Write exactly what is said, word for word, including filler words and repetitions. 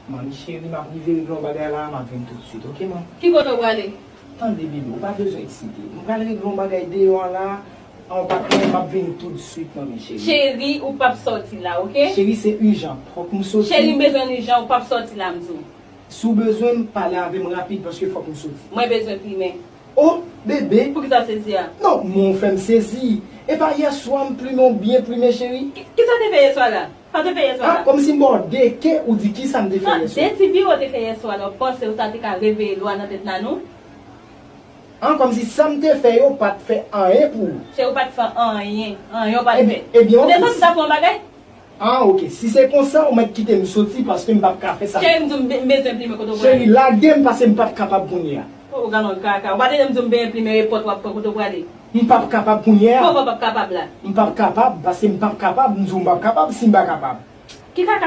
Manmi cheri, m ap rive regle yon bagay la, m ap vin toutswit, oke, man? Ki kote w prale? Tande, bebe, ou pa bezwen eksite. M pral regle yon bagay deyò a la, an w pa konnen, m ap vin toutswit, manmi cheri. Cheri, ou p ap sòti la, oke? Cheri, se ijan. Fòk m soti. Cheri, m bezwen ijan, ou p ap sòti la, m di w. Si w bezwen m, pale avè m rapid, paske fòk m soti. Mwen bezwen plimen. Oh, bebe! Poukisa w sezi a? Non, men w fè m sezi. E pa yè swa m plimen w byen plimen, cheri? Ki, kisa w te fè yè swa la? Sa w te fè yè swa Ah, la? Kòmsi m ba w de ke ou di kisa m te fè Non, yè swa. de ti viro te fè yè swa la, w panse w sa te ka reveye lwa nan tèt Nanou? Ah, kòmsi sa m te fè yo pa t fè anyen pou ou. Cheri, ou pa t fè anyen. Anyen w pa t fè. Ebyen, ebyen, Ou te ok. Santi sa fè yon bagay? Ah, ok. Si se konsa, ou mèt kite m soti paske m p ap ka fè sa. Cheri, m di w m be- m bezwen plimen kote w Cheri, prale. Lage m paske m p ap kapab kounye a. Ou gade yon kaka. Ou pa te di m di w m bezwen plimen e pòt w ap pran kote w prale. M p ap kapab kounye a. Kòman w p ap kapab la? M p ap kapab paske m p ap kapab. M di w m p ap kapab si m pa kapab. Ki kaka